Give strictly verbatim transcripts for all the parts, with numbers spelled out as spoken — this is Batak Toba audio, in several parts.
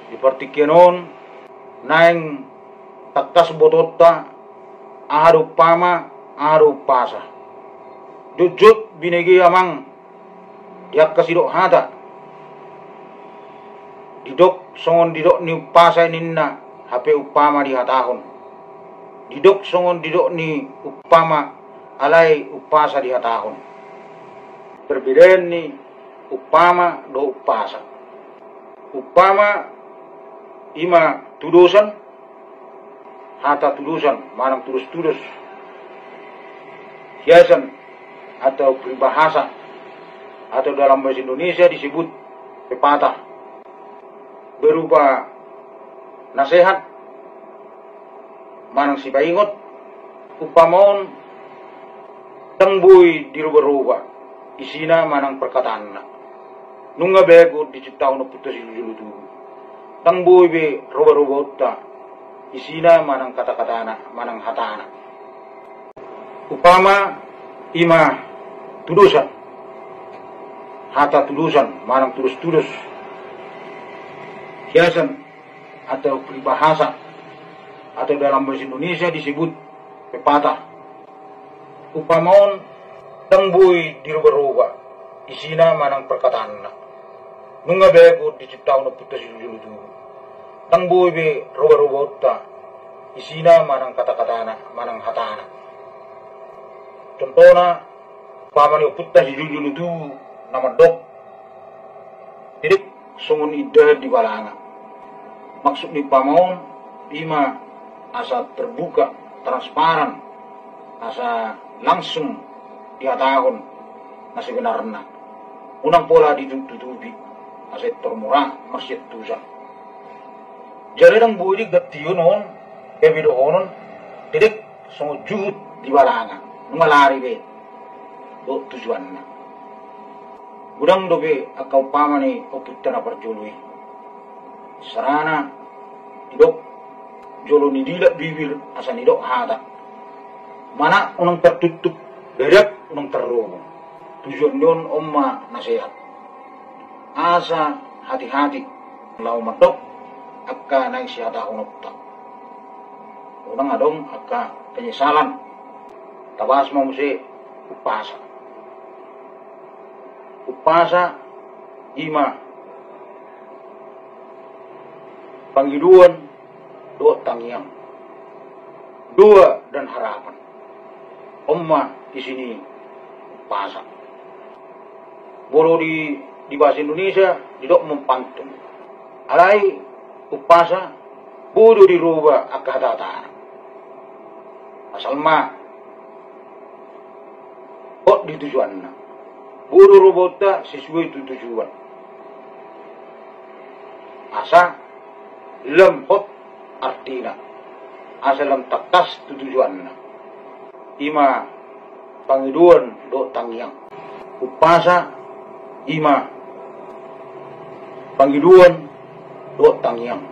Di partingkian on naeng tangkas botoonta aha do umpama, aha do umpasa. Jotjot binege amang di angka sidok hata. Didok songon didok ni umpasa ninna, hape umpama dihatahon. Didok songon didok ni umpama, alai umpasa dihatahon. Perbedaan ni umpama dohot umpasa. Umpama i ma tudosan, hata tudosan manang tudos-tudos, hiasan atau peribahasa, atau dalam bahasa Indonesia disebut pepatah, berupa nasehat manang sipaingot. Umpama on ndang boi diroba-roba isina manang perkataanna. Nunga be diciptahon Ompunta Sijolojolo Tubu. Ndang boi be roba-robaonta isina manang kata-katana manang hatana. Umpama i ma tudosan, hata tudosan manang tudos-tudos, hiasan atau peribahasa, atau dalam bahasa Indonesia disebut pepatah. Umpama on ndang boi diroba-roba isina manang perkataanna. Nunga be diciptahon Ompunta Sijolojolo Tubu. Ndang boi be roba-robaonta isina manang kata-katana manang hatana. Contohna, umpama ni Ompunta Sijolojolo Tubu na mandok, tedek songon indahan di balanga. Maksud ni umpama on i ma asa terbuka, transparan, asa langsung dihatahon na sebenarna. Unang pola ditutupi asa intor mura marsiantusan. Jala ndang boi digantion on, gabe dohonon, tedek songon juhut di balanga, nunga lari be dohot tujuanna. Godang dope angka umpama ni ompunta na parjolo i. Sarana didok, jolo nidilak bibir asa nidok hata. Mana unang tartutup, dariak unang tarrobong. Tujuan ni on, on ma nasehat. Asa hati-hati laho mandok angka naeng sihatahononta. Unang adong angka penyesalan. Tabahas ma muse umpasa. Umpasa i ma pangidoan dohot tangiang, doa dan harapan. On ma isi ni umpasa. Molo di, di bahasa Indonesia didok mempantun. Alai umpasa boi do diroba angka hata-hatana. Asal ma hot di tujuanna. Boi do robaonta sesuai tu tujuan. Asa lam hot artina, asa lam tangkas tu tujuanna. I ma pangidoan dohot tangiang. Umpasa i ma pangidoan dohot tangiang,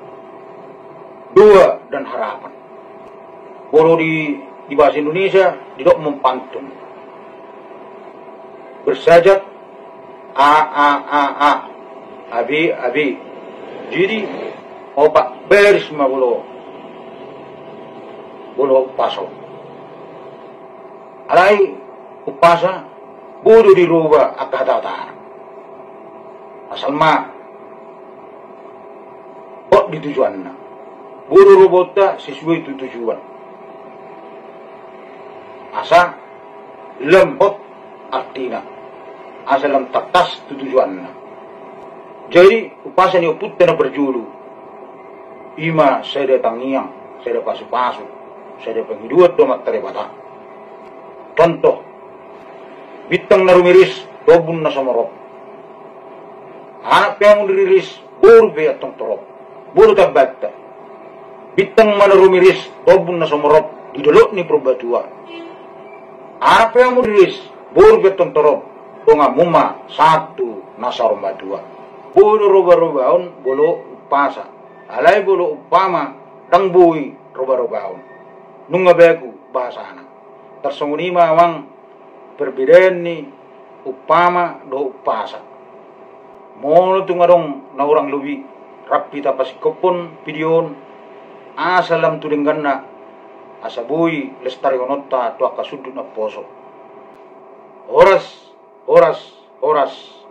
doa dan harapan. Molo di, di bahasa Indonesia didok mempantun. Bersajat a, a, a, a, a, b, a, b. Jadi opat baris ma molo, molo umpasa. Alai umpasa boi do diroba angka hata-hatana. Asal ma hot di tujuanna. Boi do robaonta sesuai tu tujuan. Asa lam hot artina, asa lam tangkas tu tujuanna. Jadi umpasa ni ompunta na parjolo i ma sada tangiang, sada pasu-pasu, sada pangidoan tu Amanta Debata. Contoh, bintang na rumiris tu ombun na sumorop. Anak pe hamu diriris, boru pe antong torop. Boi do tambanta. Bintang ma na rumiris tu ombun na sumorop di dolok ni Purbatua. Anak pe hamu diriris, boru pe antong torop. Donganmu ma sahat tu na saur matua. Boi do roba-robaon molo umpasa. Alai molo umpama ndang boi roba-robaon. Nunga baku bahasana. Tarsongon i ma amang perbedaan ni umpama dohot umpasa. Molo tung adong na hurang lobi Rap hita pasingkophon video on, asa lam tu dengganna, asa boi lestarihononta tu angka sundut na poso. Horas, horas, horas.